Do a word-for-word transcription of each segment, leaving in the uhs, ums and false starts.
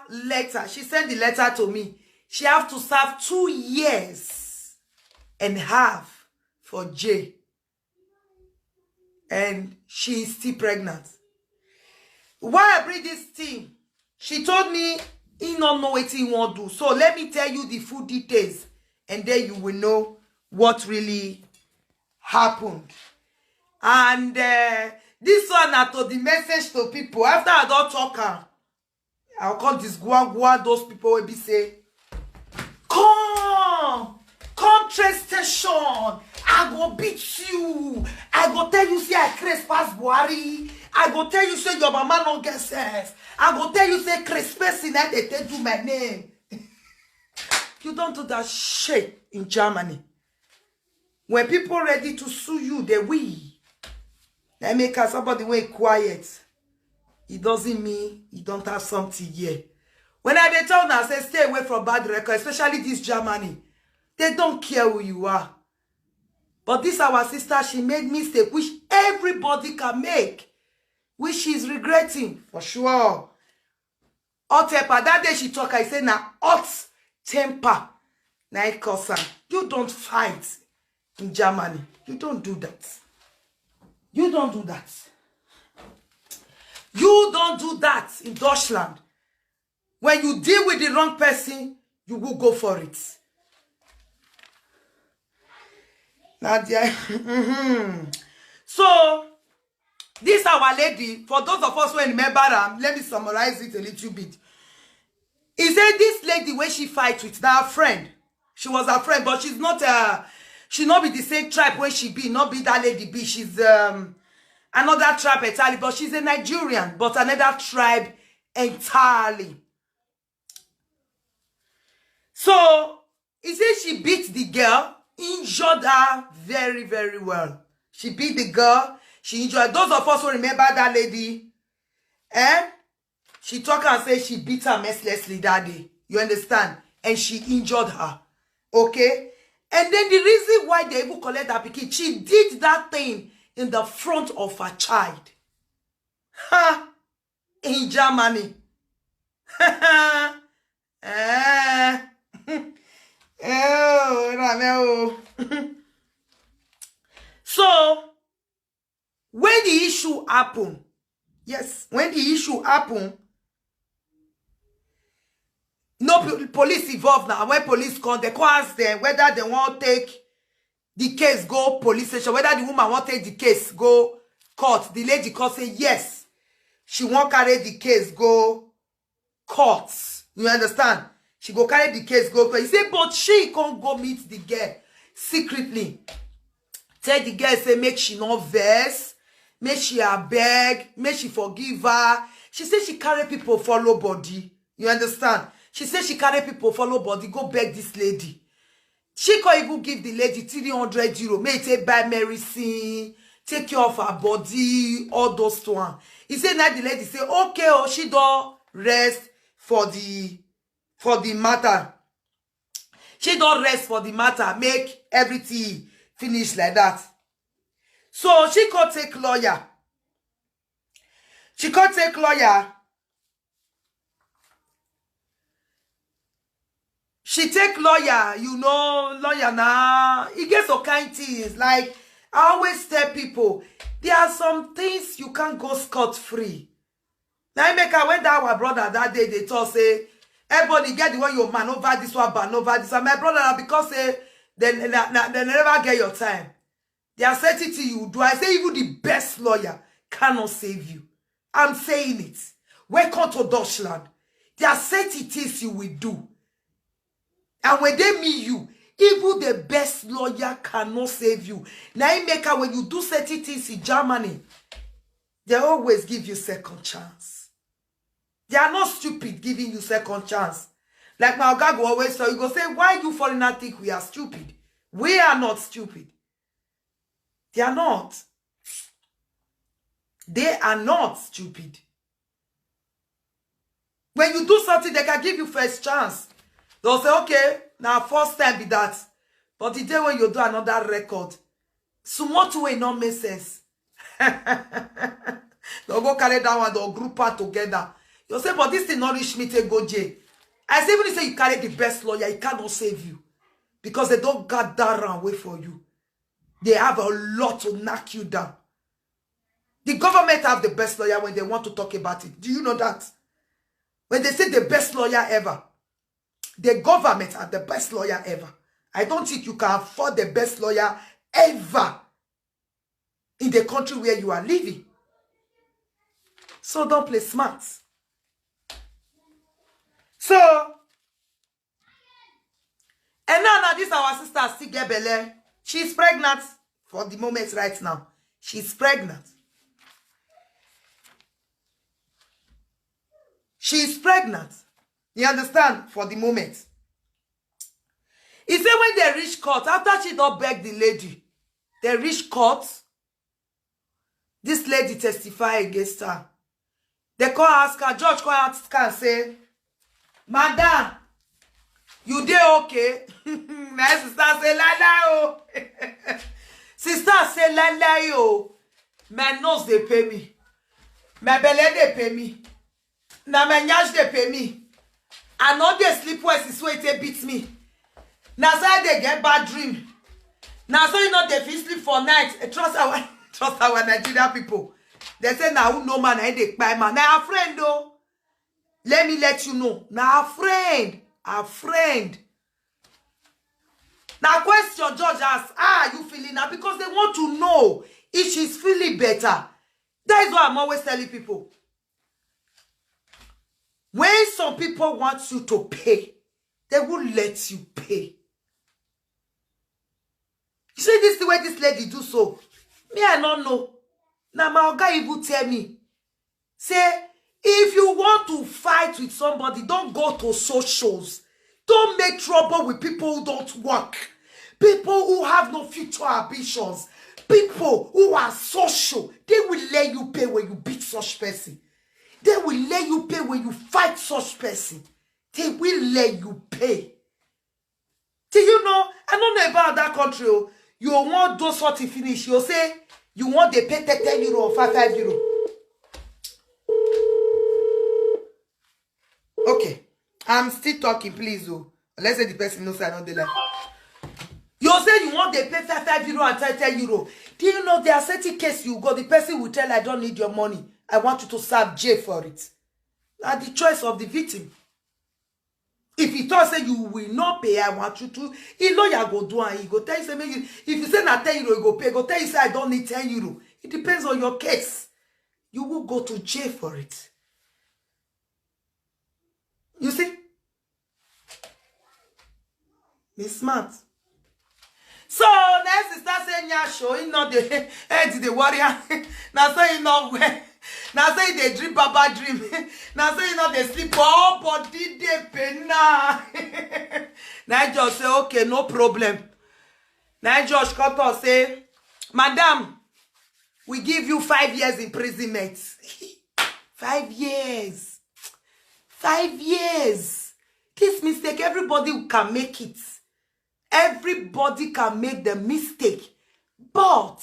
letter. She sent the letter to me. She have to serve two years and half for jail. And she is still pregnant. Why I bring this thing? She told me he no know wetin he wan do. So let me tell you the full details, and then you will know what really happened. And uh, this one na to the message to people. After I don talk am, I'll call this guagua, those people will be say, "Come, come train station. I go beat you. I go tell you say I craze pass Buhari. I go tell you say your mama no get sense. I go tell you say craze person na dey take do my name." You don't do that shit in Germany. When people ready to sue you, they will. They make us somebody wey quiet. It doesn't mean you don't have something here. When I dey tell una say stay away from bad record, especially this Germany, they don't care who you are. But this our sister, she made mistake which everybody can make, which she's regretting for sure. Hot temper. That day she talk, I say na hot temper. Na it cause am. You don't fight in Germany. You don't do that. You don't do that. You don't do that in Deutschland. When you deal with the wrong person, you will go for it. Nadia. Mhm. So, this our lady, for those of us who remember am, let me summarize it a little bit. He said this lady wey she fight with, na her friend. She was her friend, but she's not, uh, she not be the same tribe wey she be, not be that lady be. She's um another tribe entirely, but she's a Nigerian, but another tribe entirely. So he said she beat the girl, injured her very, very well. She beat the girl, she injured. Those of us who remember that lady, eh? She talk and say she beat her mercilessly that day. You understand? And she injured her. Okay? And then the reason why they even collect that pikin, she did that thing in the front of her child. Ha! In Germany. Eh. Oh, Ramel. So, when the issue happen, yes, when the issue happen, no po- police involved now. When police come, they come ask them whether they want take the case go police station, whether the woman want take the case go court. The lady come say yes, she wan carry the case go court. You understand? She go carry the case go court. He say, but she can't go meet the girl secretly. Tell the girl say make she no vex, make she abeg, make she forgive her. She say she carry people follow body. You understand? She say she carry people follow body, go beg this lady. She can even give the lady three hundred euro. May take buy medicine, take care of her body, all those one. He say now the lady say, okay, oh, she don't rest for the for the matter. She don't rest for the matter. Make everything finish like that. So she could take lawyer. She could take lawyer. She take lawyer, you know, lawyer now. He gets all kind things. Like I always tell people, there are some things you can't go scot free. Now I make her when that our brother that day they talk say, everybody get the one your man over this one, ban over this one. My brother, because say they, they, they, they never get your time. There are certain things you do. I say even the best lawyer cannot save you. I'm saying it. Welcome to Dutchland. There are certain things you will do. And when they meet you, even the best lawyer cannot save you. Now, in America, when you do certain things in Germany, they always give you second chance. They are not stupid giving you second chance. Like my oga go always tell you, go say, why you foreigner think we are stupid? We are not stupid. They are not. They are not stupid. When you do something, they can give you first chance. They'll say, okay, now first time be that. But the day when you do another record, small two way not make sense. They'll go carry that one, they'll group her together. You say, "But this thing not reach me to go jail." I say, "Even if say you carry the best lawyer, he cannot save you, because they don't gather around wait for you. They have a lot to knock you down." The government have the best lawyer when they want to talk about it. Do you know that? When they say the best lawyer ever, the government have the best lawyer ever. I don't think you can afford the best lawyer ever in the country where you are living. So don't play smart. So, and now, now this our sister still get belle. She's pregnant for the moment right now. She's pregnant. She's pregnant. You understand? For the moment. He said when they reach court, after she don't beg the lady, they reach court. This lady testify against her. They call ask her, judge call ask her, say, "Madam, you dey okay?" My sister say, "Lala o." Sister say, "Lala o. My nose dey pay me. My belly dey pay me. Na my nyash dey pay me. I no dey sleep well since wey e take beat me. Na so I dey get bad dream. Na so you no dey fit sleep for night." Eh, trust our, trust our Nigeria people. They say na who know man, na him dey kpai man. Na her friend o. Let me let you know. Na her friend. Her friend. Na question judge ask, "How are you feeling now?" Because they want to know if she's feeling better. That is why I'm always telling people. When some people want you to pay, they will let you pay. You see this thing where this lady do so? Me, I don't know. Now my oga even tell me, say, if you want to fight with somebody, don't go to socials. Don't make trouble with people who don't work. People who have no future ambitions. People who are social. They will let you pay when you beat such person. They will let you pay when you fight such person. They will let you pay. Do you know? I don't know about that country. Oh. You want do something finish. You say you want they pay ten euro or five, five euro. Okay. I'm still talking, please. Oh. Let's say the person knows I don't do that. You say you want they pay five, five euro and ten, ten euro. Do you know there are certain cases you go, the person will tell, "I don't need your money. I want you to serve jail for it." At the choice of the victim. If he talk say you will not pay, "I want you to," he lawyer go do and he go tell you say, "Make you," if you say na ten euro, he go pay, go tell you say, "I don't need ten euro." It depends on your case. You will go to jail for it. You see? Be smart. So next sister say, "Nya show, he not the head the warrior." Now say he not well. Now say they dream baba dream. Now say he not they sleep. Oh, body they pain now. Now just say, "Okay, no problem." Now just cut off say, "Madam, we give you five years imprisonment." Five years. Five years. This mistake, everybody can make it. Everybody can make the mistake. But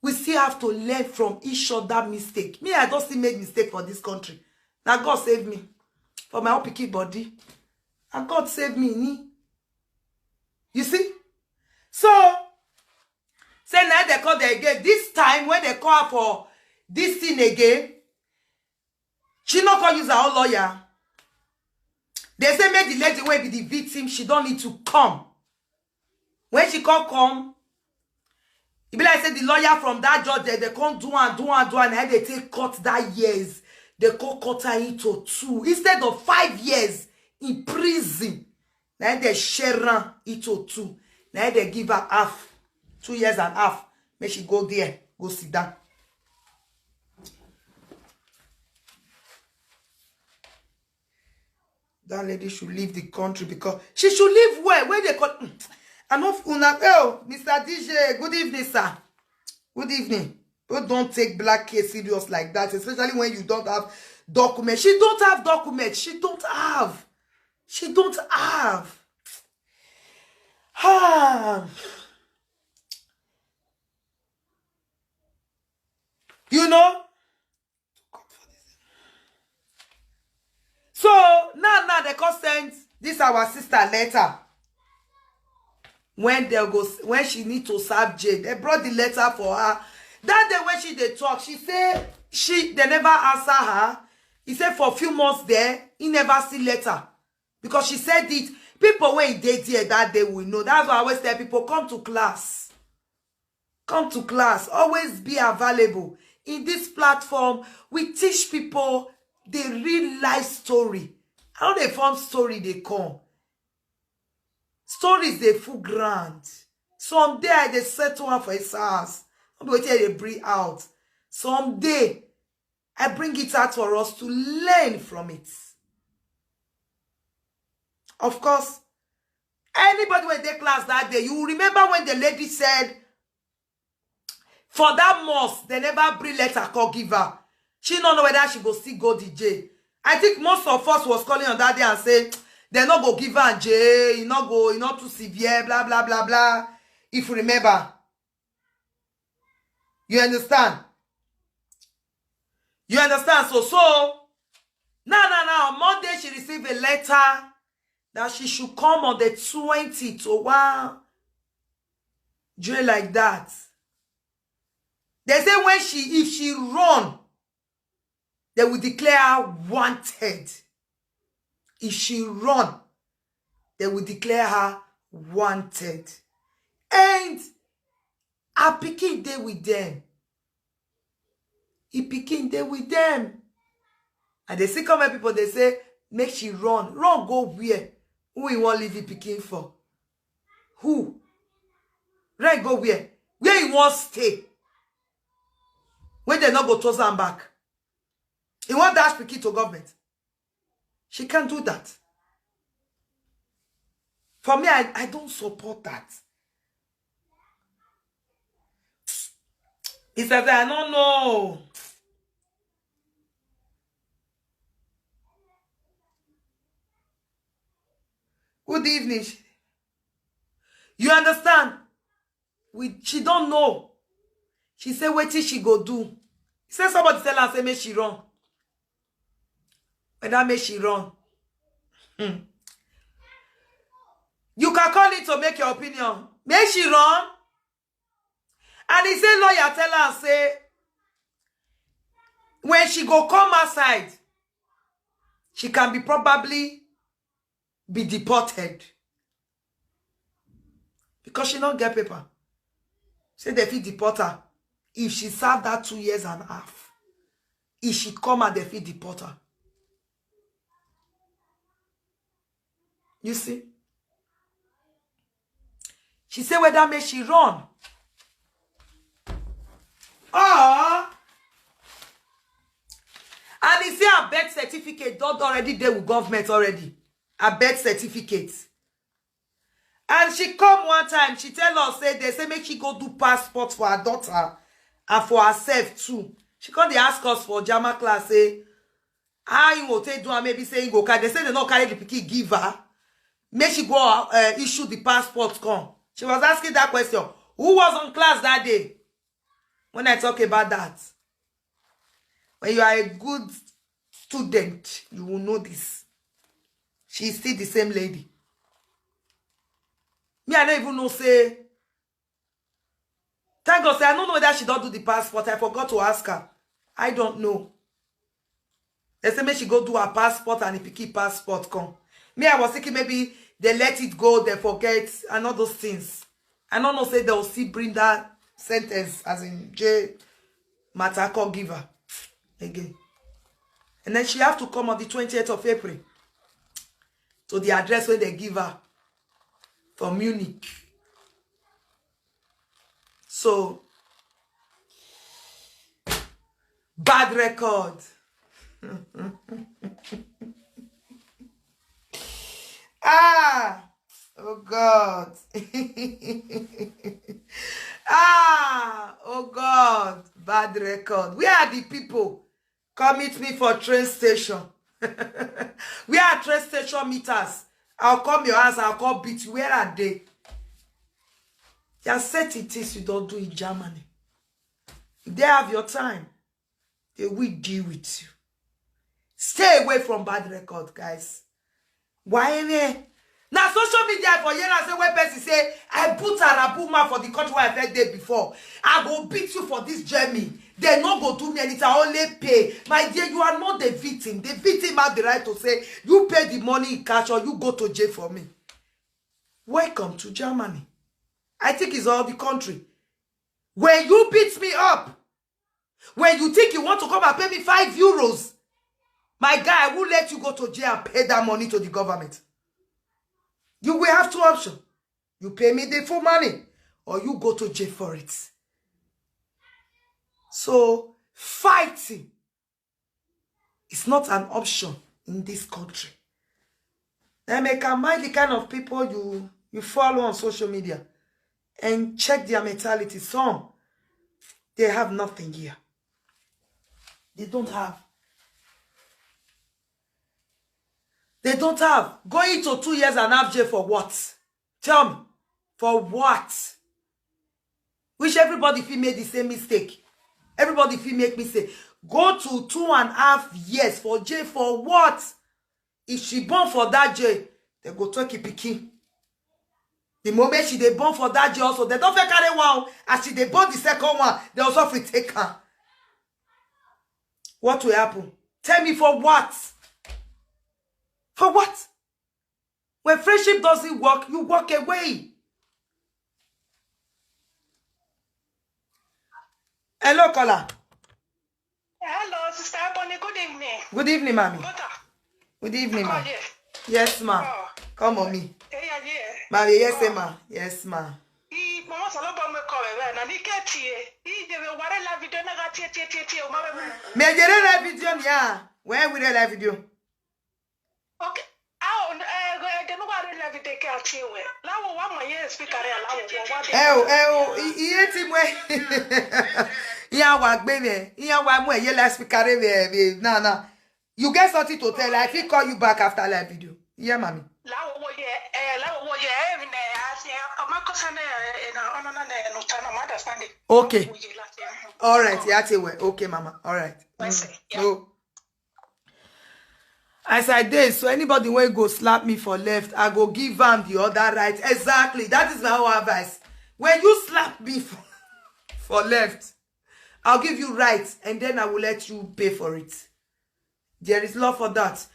we still have to learn from each other mistake. Me, I don't still make mistake for this country. Now God save me for my own picky body. And God save me. Ni. You see? So, say now they call them again. This time when they call for this thing again, she not call use her own lawyer. They say make the lady wey be the victim, she don't need to come. When she come come, e be like say the lawyer from that judge, they, they come do and do and do and then they take cut that years. They come cut her into two. Instead of five years in prison, now they share am into two. Now they give her half, two years and half. Make she go there, go sit down. That lady should leave the country because she should leave where? Where they call? Mm. I know una. Oh, Mister D J, good evening, sir. Good evening. But don't take black case serious like that, especially when you don't have documents. She don't have documents. She don't have. She don't have. Ah. You know, come send this our sister letter. When they go, when she need to serve jail, they brought the letter for her. That day when she dey talk, she say she, they never answer her. He said for a few months there, he never see letter. Because she said it, people wey dey there that day will know. That's why I always tell people, come to class. Come to class. Always be available. In this platform, we teach people the real life story. How the form story they come. Stories they full ground. Someday I dey settle one for his house. No be wetin I dey bring out. Someday I bring it out for us to learn from it. Of course, anybody wey dey class that day, you remember when the lady said, for that month, they never bring letter call give her. She no know whether she go still go the jail. I think most of us was calling on that day and say, they no go give her jail, e no go, e no too severe, blah, blah, blah, blah. If you remember. You understand? You understand? So, so, now, now, now, on Monday, she received a letter that she should come on the twenty to one jail like that. They say when she, if she run, they will declare her wanted. If she run, they will declare her wanted. And her pikin dey with them. Her pikin dey with them. And they see come people, they say, make she run. Run go where? Who he wan leave the pikin for? Who? Run go where? Where he wan stay? When they no go toss am back. He wan dash pikin to government. She can't do that. For me, I, I don't support that. He says, I don't know. Good evening. You understand? We, she don't know. She say wetin she go do. He say somebody tell her say make she run. Whether make she run. Hmm. You can call it to make your opinion. Make she run. And he say lawyer tell her say when she go come outside, she can be probably be deported because she no get paper. Say they fit deport her if she serve that two years and a half. If she come out, they fit deport her. You see? She say whether make she run. Ah, and he say her birth certificate don already dey with government already. Her birth certificate. And she come one time, she tell us say they say make she go do passport for her daughter and for herself too. She come dey ask us for Jama class say how he go take do am, maybe say he go carry. They say they no carry the pikin give her. Make she go uh, issue the passport come. She was asking that question. Who was on class that day? When I talk about that, when you are a good student, you will know this. She is still the same lady. Me, I don't even know say. Thank God, say I don't know whether she don't do the passport. I forgot to ask her. I don't know. They say make she go do her passport and the pikin passport come. Me, I was thinking maybe they let it go, they forget, and all those things. I don't know say they will still bring that sentence as in J matter call give her again. And then she have to come on the twentieth of April to the address where they give her for Munich. So, bad record. Ah, oh God. Ah, oh God, bad record. Where are the people? Come meet me for train station. Where are train station meters? I'll come your house, I'll come beat you. Where are they? There are certain things you don't do in Germany. If they have your time, they will deal with you. Stay away from bad record, guys. Why any? Na social media for here and say when person say, "I put Arabu man for the country where I first dey before. I go beat you for this journey." They no go do me anything. I only pay. My dear, you are not the victim. The victim have the right to say, "You pay the money in cash or you go to jail for me." Welcome to Germany. I think it's all the country. When you beat me up, when you think you want to come and pay me five euros, my guy, I will let you go to jail and pay that money to the government. You will have two options. You pay me the full money or you go to jail for it. So, fighting is not an option in this country. Emeka, mind the kind of people you, you follow on social media and check their mentality. Some, they have nothing here. They don't have. They don't have. Going to two years and half jail for what? Tell me. For what? Which everybody fit make the same mistake. Everybody fit make mistake. Go to two and half years for jail for what? If she born for that jail, they go take a pikin. The moment she dey born for that jail also, they don't fit carry one. As she dey born the second one, they also fit take her. What will happen? Tell me for what? For what? When friendship doesn't work, you walk away. Hello, caller. Hello, Sister Ebony. Good evening. Good evening, mommy. Daughter, Good evening, how ma. are you? Yes, ma. Oh, Come on me. Hey, yeah, yeah. Mommy, yes, ma. Yes, ma. Ii mama salo ba me call we na ni ke tie. Ii je we ware la video na ga tie tie tie tie o ma be mu. Me jere la video ni a. Where we la video? Okay. Ah, eh, go de no ware la video ke a tie we. La wo wa ma ye speaker ya la wo wa de. Eh o, eh o, i- iye ti mwe. Iya wa gbe me. Iya wa mwe ye la speaker me. Na na. You get something to tell. I fit call you back after live video. Yeah, mommy. La wo wo ye, eh, la wo wo ye, eh, ne a tie o ma ko sa ne, eh, na ono na ne no ta na ma understand it. Okay. Wo ye la tie. All right. Yeah, say well. Okay, mama. All right. I say, yeah. No. As I dey, so anybody wey go slap me for left, I go give am the other right. Exactly. That is my own advice. When you slap me for, for left, I'll give you right, and then I will let you pay for it. There is law for that.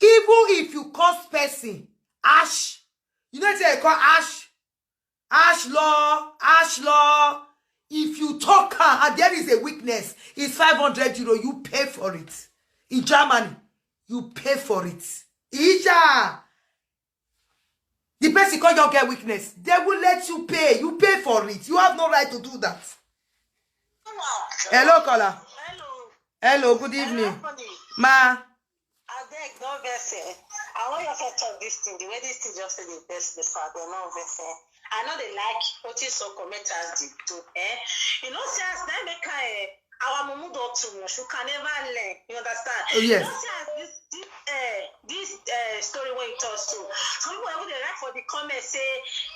Even if you cause person, ash, you know what they call ash? Ash law, ash law. If you talk am and there is a weakness, it's five hundred euro. You pay for it. In Germany, you pay for it. Ija. The person call your girl weakness. They will let you pay. You pay for it. You have no right to do that. Hello, caller. Hello. Hello, good evening. Ebony, Ma. Abeg, no vex, eh. I wan just talk this thing. The way this thing just say dey vex me, so I go no vex, eh. I no dey like wetin some commenters dey do, eh. You know say as na make I, eh, our mumu don too much. You can never learn. You understand? Oh, yes. You know say as this this eh this eh story wey you talk so, some people even dey write for the comment say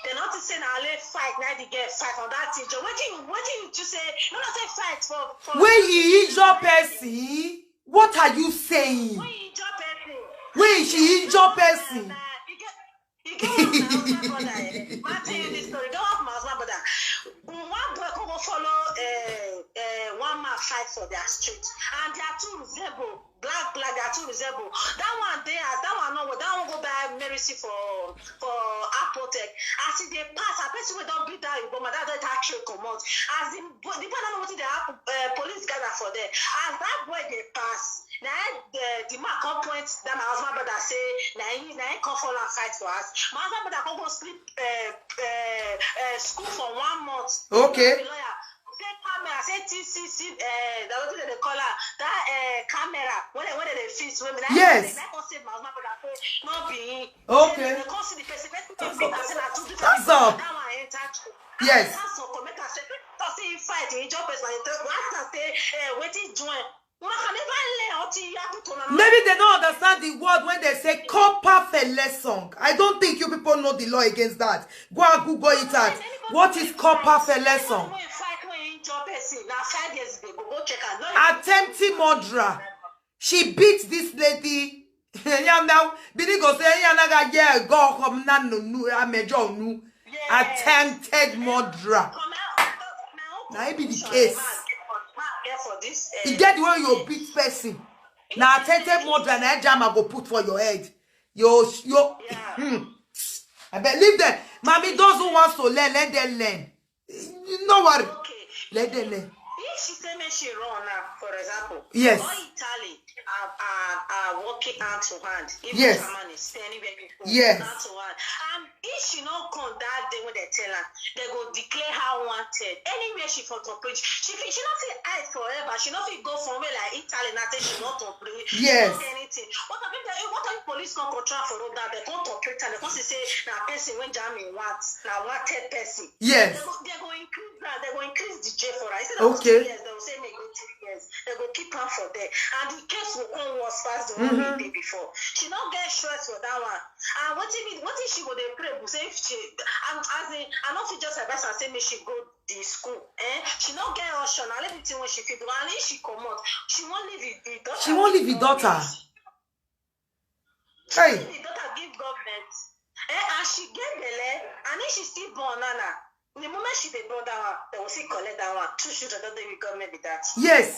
they no think say na only fight na the girl fight on that thing. Just wetin you wetin you do say no na say fight for for. When he injure person, what are you saying? When you injure person. When she injure person. Na, you get you get one of my husband brother, eh? I tell you this story. Get one of my husband brother. One boy come go follow uh, uh, one man fight for their street, and their two resemble black black. Their two resemble. That one dey as that one no well. That one go buy medicine for for apotek. As e dey pass, a person wey don beat that Igbo man, that don take tray comot. As the bo- the boy no know wetin dey happen, uh, police gather for there. As that boy dey pass, na him the the man come point that my husband brother say na him na him come follow am fight for house. My husband brother come go sleep uh, uh, uh, school for one month. Okay. The lawyer say camera say T C C uh, na wetin dem dey call am that uh, camera wey dem wey dem dey fix wey be na Yes. Na him come save my husband brother say no be him. Okay. Say dem come see the person wey fit beat am say na two different That's all. That one enter school. Yes. That's all. Come make am say talk say he fight he injure person and he tell ask am say uh, wetin join. Una can never learn until you happen to una. Maybe they don't understand the word when they say copper fele song. I don't think you people know the law against that. Go and Google it out. What is copper fele song? When you fight when you injure person na five years dey go go check am. No, Attempting murderer. She beat this lady. Yam now, bini go say, "Yana ga ye go come na no no amejo no." Attempted murderer. Come out. My own Na it be the contribution, case. Ma get for, Ma get for this. You Uh, get the way you beat person. Na attempted murderer na jam I go put for your head. Yo, yo. Yeah. Hmm. I believe that. Mommy, those who wants to learn, let them learn. You know what? Okay. Let them learn. If she say make she run now, for example, Yes. All Italy are, are, are working hand to hand. Even Yes. Germany, say anywhere you go, Yes. hand to hand. And if she no come that day when they tell her, they go declare her wanted. Anywhere she for to preach, she fit, she not fit hide forever. She not fit go somewhere like Italy now say she not to preach. Yes. Not anything. What if they, what if police come control for road now? They come to preach and they come say na person when Germany want, na wanted person. Yes. They go, they go increase that. They go increase the jail for her. Instead of Okay. Two years, they will say make go three years. They go keep her for there, and the case will come worse pass the one we did before. She not get stress for that one. And what if what if she go dey pray? Go say if she and as in I not fit just advise her say make she go the school. Eh? She not get option. I let the thing when she fit do. And if she come out, she won't leave the, the daughter. She won't leave the daughter. She Hey. leave the daughter give government. Eh? And she get belle, and if she still born, Nana, the moment she dey born that one, they will still collect that one. Two children don't dey with government be that. Yes.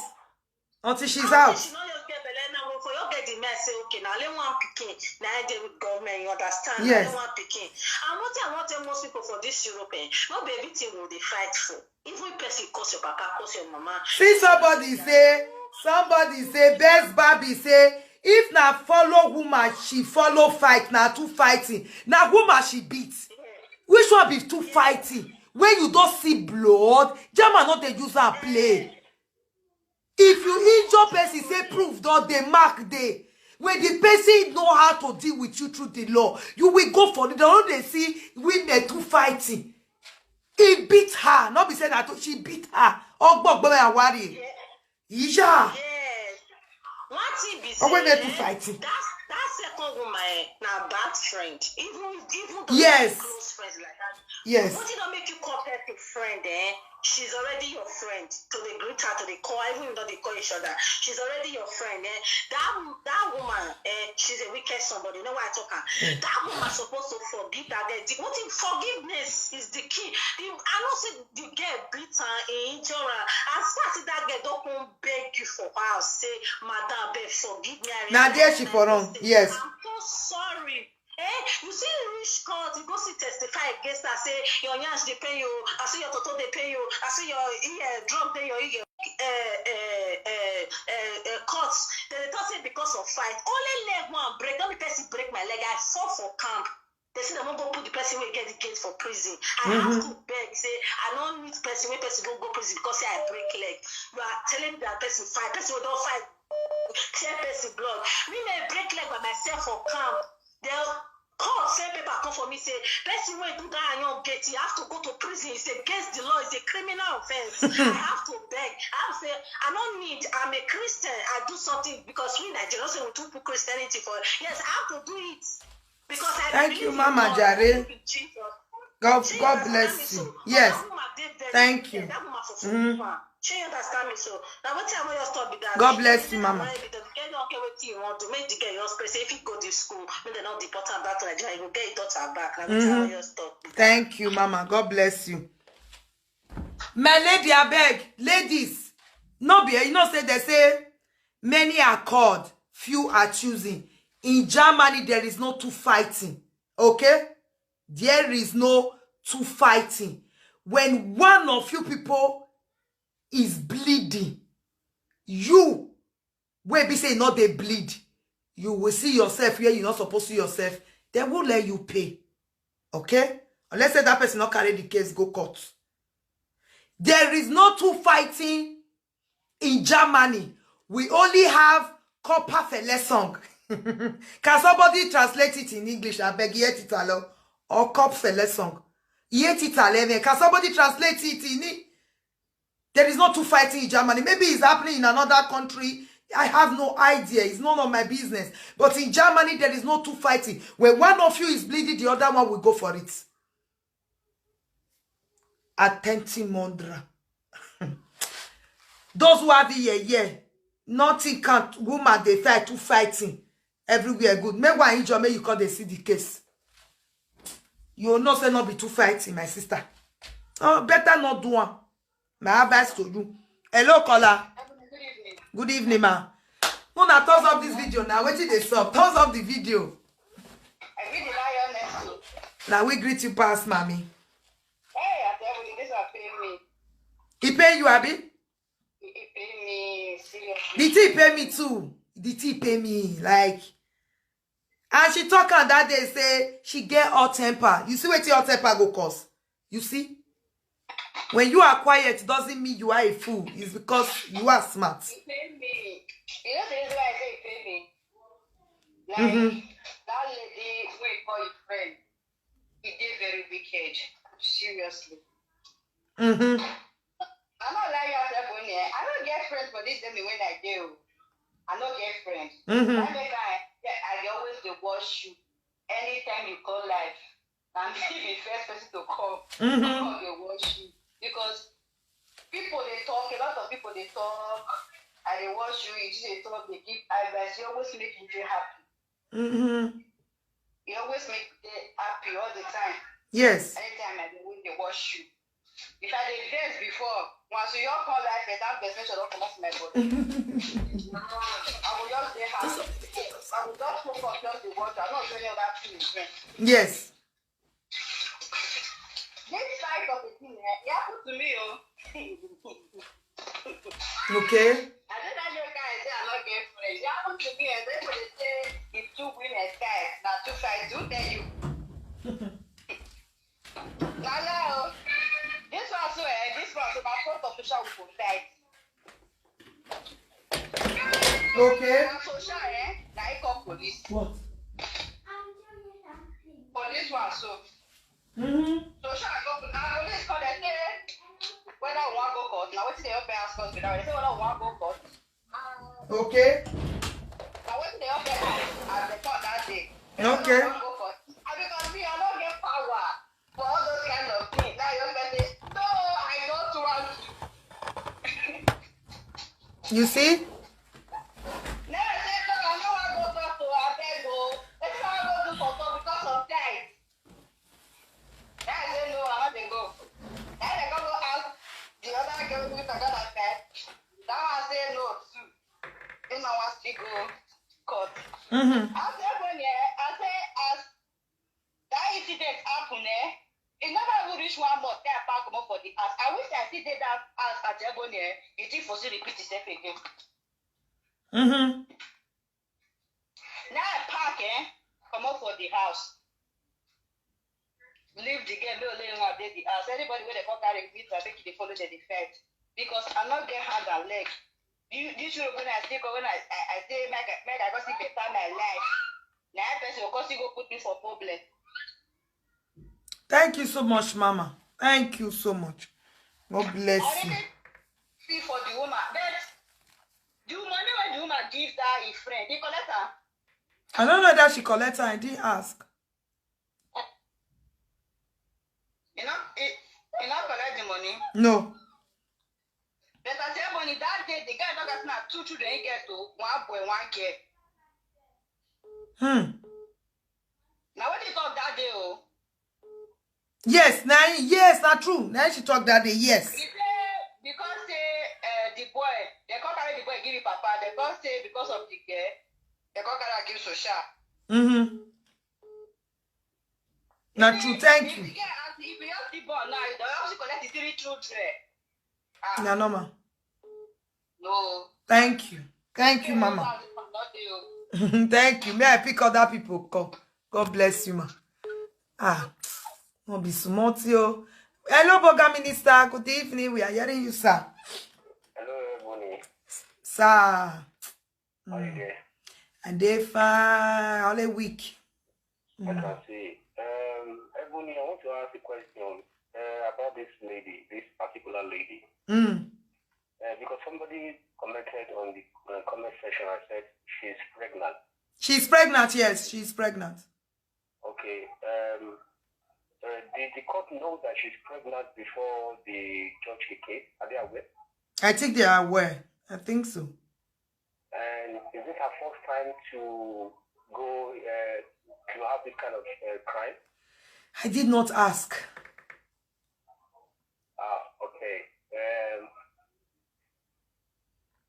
Until she's Ah, out. She no just get belle now. Go for your get the mess. Say okay, now let one pikin. Now I dey with government. You understand? Yes. Let one pikin. And what I want tell most people for this Europe, eh, not be everything will they fight for. Even person cause your papa, cause your mama. See somebody say, somebody say, best Barbie say, if na follow woman, she follow fight, na two fighting. Na woman she beat. Which one be two fighting? When you don't see blood, German not dey use and play. If you injure person, say proof don dey, mark dey. When the person know how to deal with you through the law, you will go for it. They don't dey see women two fighting. He beat her, not be said that she beat her. Ogbogbo awari. Yeah. Yes. One thing be Oh, when say, they two eh, fighting. That that second woman, eh, na bad friend. Even even though Yes. They close friends like that. Yes. What you don't make you call her a friend, eh? She's already your friend. To the greet her, to the call, even though they call each other, she's already your friend, eh? That that woman, eh? She's a wicked somebody. You know why I talk her? That woman supposed to forgive that girl. The, what if forgiveness is the key? The, I know say the girl beat her, he injure her. As far as that girl don't come beg you for her, say, "Madam, beg, forgive me." I Na there she realize for my wrong. mistake. Yes. I'm so sorry. Eh, you see, reach court, you go see testify against her, say your nyash dey pain you, I see your toto dey pain you, I see your ear drop dey your ear. Eh, eh, eh, eh, eh, court, they dey talk say because of fight, only leg one break, not be person break my leg, I fall for camp. They say they won't go put the person wey get the gate for prison. I have to beg, say I don't need person wey person go go prison because say I break leg. You are telling me that person fight, person wey don't fight, tear person blood. Me may break leg by myself for camp. They call send paper come for me say person wey do that iron gate, he have to go to prison. It's against the law. It's a criminal offense. I have to beg. I have to say I don't need. I'm a Christian. I do something because we Nigerians say we too put Christianity for. Yes, I have to do it because I Thank believe you, in Mama God. Jare. I believe in Jesus. God, Shey you God understand bless me so? you. Yes. That woman dey very Thank clear. You. That woman for Mhm. mm. Shey you understand me so? Now what I want you stop be that. God bless Say you, that Mama. If the girl don't get wetin you want to make the girl your space, if he go to school, make they not deport her back to Nigeria, you go get your daughter back. Now Mhm. what I want you stop be that. Thank you, Mama. God bless you. My lady, I beg, ladies, no be, you know say they say many are called, few are choosing. In Germany, there is no two fighting. Okay? There is no two fighting. When one of you people is bleeding, you will be say not they bleed. You will see yourself where you're not supposed to see yourself. They will let you pay. Okay? Unless say that person not carry the case, go court. There is no two fighting in Germany. We only have Kopfverletzung. Can somebody translate it in English? I beg you, Titalo. Or Kopfverletzung. Ye Titalo, can somebody translate it in E-, There is no two fighting in Germany. Maybe it's happening in another country. I have no idea. It's none of my business. But in Germany, there is no two fighting. When one of you is bleeding, the other one will go for it. Attempting murder. Those who have it here, yeah. Nothing can woman they fight to fighting. Everywhere good. Make one injure, make you come dey see the case. You know say no be too fighting, my sister. Oh, better not do one. My advice to you. Hello, caller. Good evening, ma. No, na thumbs up this video now. Wetin dey sup? Thumbs up the video. I greet the lion next to. Now we greet you pass, mommy. Hey, I tell you, this one pay me. He pay you, abi? He, he pay me seriously. The thing pay me too. The thing pay me, like, and she talk am that day say she get hot temper. You see wetin hot temper go cause? You see? When you are quiet doesn't mean you are a fool. It's because you are smart. He pay me. You know the reason why I say he pay me? Like, mm-hmm, that lady wey call your friend, he dey very wicked. Seriously. Mm-hmm. I no lie you, Auntie Ebony, eh? I no get friends for this journey when I dey o. I no get friends. Mm-hmm. That make I, I dey always dey watch you. Anytime you call live, na me be first person to call. Mm-hmm. Come dey watch you because people dey talk. A lot of people dey talk. I dey watch you. You just dey talk. Dey give advice. You always make me dey happy. Mm-hmm. You always make me dey happy all the time. Yes. Anytime I dey win, dey watch you. If I dey vex before, once you all come like that, that vex make sure don comot my body. I go just dey happy. I go just focus, just dey watch. I no do any other thing again. Yes. This side of the thing, eh, it happened to me, oh. Okay. I just tell you guys say I no get friend. It happened to me, eh, they go dey say if two women fight, na two fight. Who tell you? Na lie o. This one so, eh, this one so, na front of social we go fight. Okay. Na social, eh, na e call police. What? For this one so. Mm-hmm. So social go, ah, police call dem say whether we wan go court, na wetin dem don ask us be that. Dem say whether we wan go court. Okay. Na wetin dem don ask as dem talk that day. Okay. Whether we wan go court. Ah, because me, I no get power for all those kind of things. Now you just say, "No, I don't want to." You see? Now I say, "No, I no wan go court o, abeg o. Wetin I wan go do for court because of time?" Now I say, "No, I no dey go." Now dem come go ask the other girl wey I got that time. That one say no too. This one wan still go court. Mm-hmm. I say, when, eh, I say, as that incident happen, eh, e never even reach one month, then I pack comot for the house. I wish I still dey that house at Ebony, eh, the thing for still repeat itself again. Mm-hmm. Now I pack, eh, comot for the house. Leave the girl, make only one dey the house. Anybody wey dem come carry meet am, make e dey follow dem dey fight. Because I no get hand and leg. You, this road when I still go, when I, I, I say, make I, make I go see better my life. Na that person go come still go put me for problem. Thank you so much, Mama. Thank you so much. God bless you. I really feel for the woman, but the money wey the woman give that him friend, he collect am? I don't know that she collect am. I didn't ask. You know, he, he not collect the money. No. But I tell money that day, the guy talk as na two children he get to, one boy, one girl. Hmm. Now what he talk that day, oh? Yes, na, yes, na true. Na she talk that day, yes. He say, because say, uh, the boy, they come carry the boy give him papa. They come say because of the girl, they come carry am give social. Mm-hmm. Na true, thank you. If you get, if you just the boy now, you don also collect the three children. Ah. Na normal. No. Thank you. Thank you, Mama. Thank you. May I pick other people call? God bless you, ma. Ah, no be small thing o. Hello, Boga Minister. Good evening. We are hearing you, sir. Hello, Ebony. Sir. How you dey? I dey fine. Only weak. I can see. Um, Ebony, I want to ask a question, uh, about this lady, this particular lady. Mm. Uh, because somebody commented on the, uh, comment section, I said she's pregnant. She's pregnant, yes, she's pregnant. Okay. Um, uh, did the court know that she's pregnant before they judge the case? Are they aware? I think they are aware. I think so. And is it her first time to This kind of uh, crime. I did not ask. Ah, okay. Um,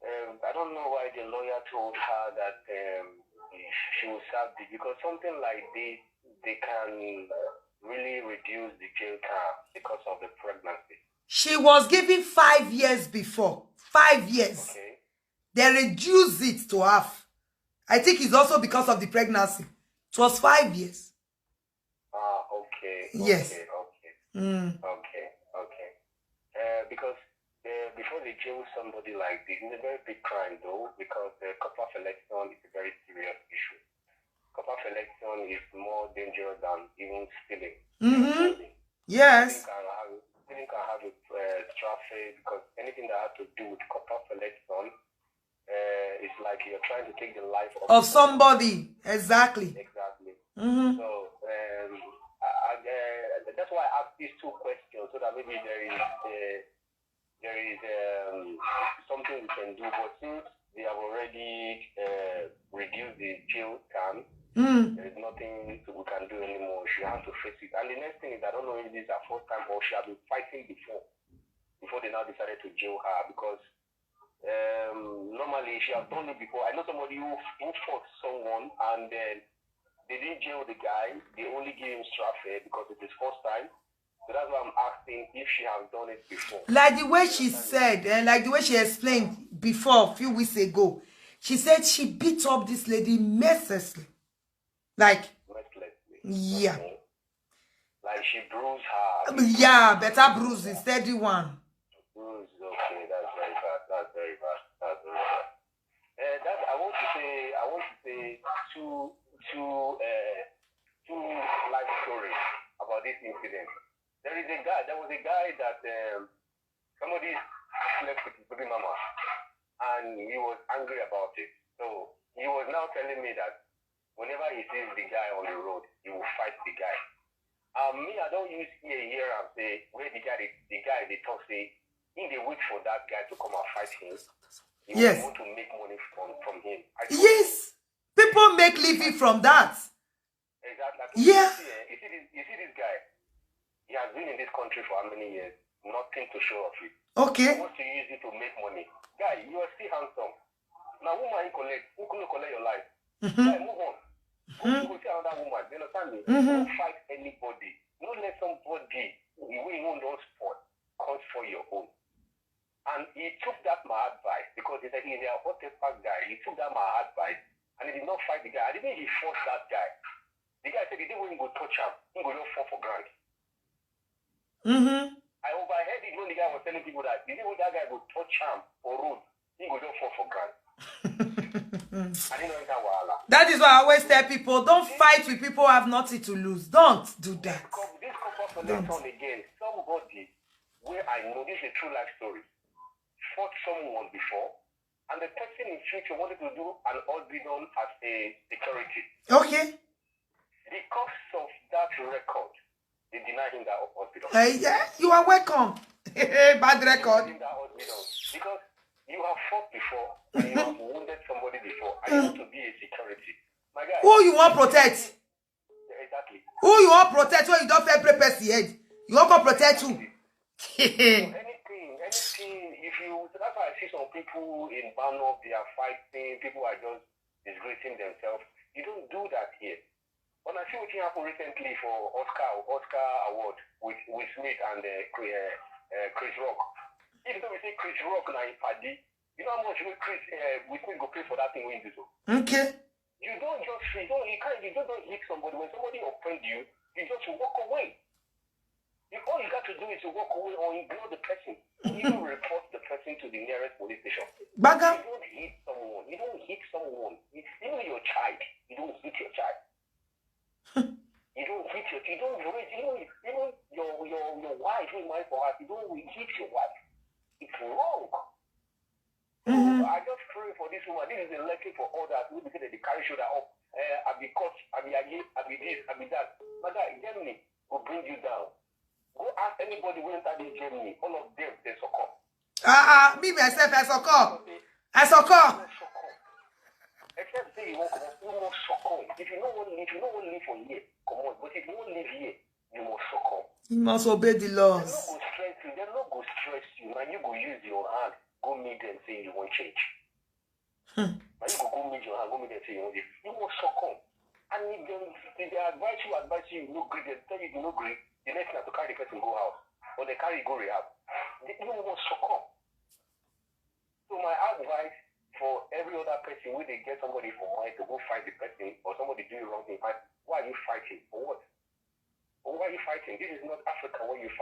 um, I don't know why the lawyer told her that um, she will serve this, because something like this, they can really reduce the jail term because of the pregnancy. She was given five years before. Five years. Okay. They reduced it to half. I think it's also because of the pregnancy. It was five years. Ah, okay. Yes. Okay, okay, Mm. okay, okay. Uh, because uh, before they jail somebody like this, it's a very big crime though, because uh, copper collection is a very serious issue. Copper collection is more dangerous than even stealing. Mm-hmm. Stealing Yes. can have stealing can have a uh, straffe, because anything that has to do with copper collection uh, is like you're trying to take the life of Of somebody. Exactly. Exactly. Mm-hmm. So um, I, I, uh, that's why I asked these two questions, so that maybe there is uh, there is um, something we can do. But since they have already uh, reduced the jail term, Mm. there is nothing we can do anymore. She has to face it. And the next thing is, I don't know if this is her first time or she has been fighting before, before they now decided to jail her, because um, normally she has done it before. I know somebody who, who fought someone and then they didn't jail the guy. They only gave him straffe because it's his first time. So that's why I'm asking if she has done it before. Like the way she said, and like the way she explained before a few weeks ago, she said she beat up this lady mercilessly. Like, Mercilessly. yeah. Okay. Like she bruised her. Yeah, better bruising, steady one. Bruise. Okay, that's very bad. That's very bad. That's very bad. Uh, that I want to say. I want to say two two uh, two life stories about this incident. There is a guy. There was a guy that um, somebody slept with his baby mama, and he was angry about it. So he was now telling me that whenever he sees the guy on the road, he will fight the guy. Um, me, I don't use here here and say where the guy the, the guy they talk say he they wait for that guy to come and fight him. He Yes. want to make money from from him. I told Yes. People make living from that. Exactly. Yeah. You see, eh, you see this you see this guy. He has been in this country for how many years? Nothing to show of it. He Okay. wants to use it to make money. Guy, you are still handsome. Now, woman, you collect. Who can you collect your life? Mhm. Guy, move on. Go, go see another woman. You understand me? Mhm. Don't fight anybody. Don't let somebody who you don't spot comes for your own. And he took that my advice because he's a, he's a hot temper guy. He took that my advice and he did not fight the guy. I didn't he forced that guy. The guy said the day when he go touch him, he go just fall for ground. Mm-hmm. I overheard it when the guy was telling people that the day when that guy go touch him for road, he go just fall for ground. I didn't know that wahala. That is why I always tell people, don't fight with people who have nothing to lose. Don't do that. This cop- this copper collection again, somebody where I know this is a true life story, fought someone before, and the person in future wanted to do an hospital as a security. Okay. Because of that record, they deny him that hospital. Hey, yeah, you are welcome. Bad Deny record. him that hospital because you have fought before and you have wounded somebody before, and you want to be a security. My guy, Who you want protect? Exactly. Who you want protect when you don't fair prepare the head? You want to protect who? Anything, anything. If you, that's why I see some people in Bannock, they are fighting. People are just disgracing themselves. You don't do that here. When I see what happened recently for Oscar Oscar Award with Will Smith and uh, Chris, uh, uh, Chris Rock. If you don't say Chris Rock now, party, you know how much Chris uh, Will Smith go pay for that thing when you do so. Okay. You don't just you don't you can't you don't, don't hit somebody when somebody offend you. You just walk away. You, all you got to do is to walk away or ignore the person. You don't report the person to the nearest police station. Baga. You don't hit someone. You don't hit someone. You, even your child, you don't hit your child. You don't hit your. You don't raise. Even even your your your wife, you married for her. You don't hit your wife. It's wrong. Mhm. I just pray for this woman. This is a lesson for all that. We say that they carry shoulder up. Uh, I be cut. I be again. I be this. I be that. Mother, Germany will bring you down. Go ask anybody who enter this Germany. All of them, they succumb. Ah, ah, me myself, I succumb. I succumb. They succumb. Except say you won't come up, you won't succumb. If you don't want to leave If you no wan live for here, comot. But if you wan live here, you must succumb. You must obey the Dem laws. No go stress you. Dem no go stress you. Na you go use your hand go meet dem say you wan change. Hmm. Na you go go meet your hand go meet dem say you wan change. You must succumb. And if dem if they advise you, advise you, you no gree. Dem tell you you no gree. The next thing na to carry the person go house or dem carry you go rehab. The- You must succumb. So my advice for every other person wey dey get somebody for mind to go fight the person or somebody do you wrong thing, fight. Why are you fighting? For what? For why are you fighting? This is not Africa where you fight.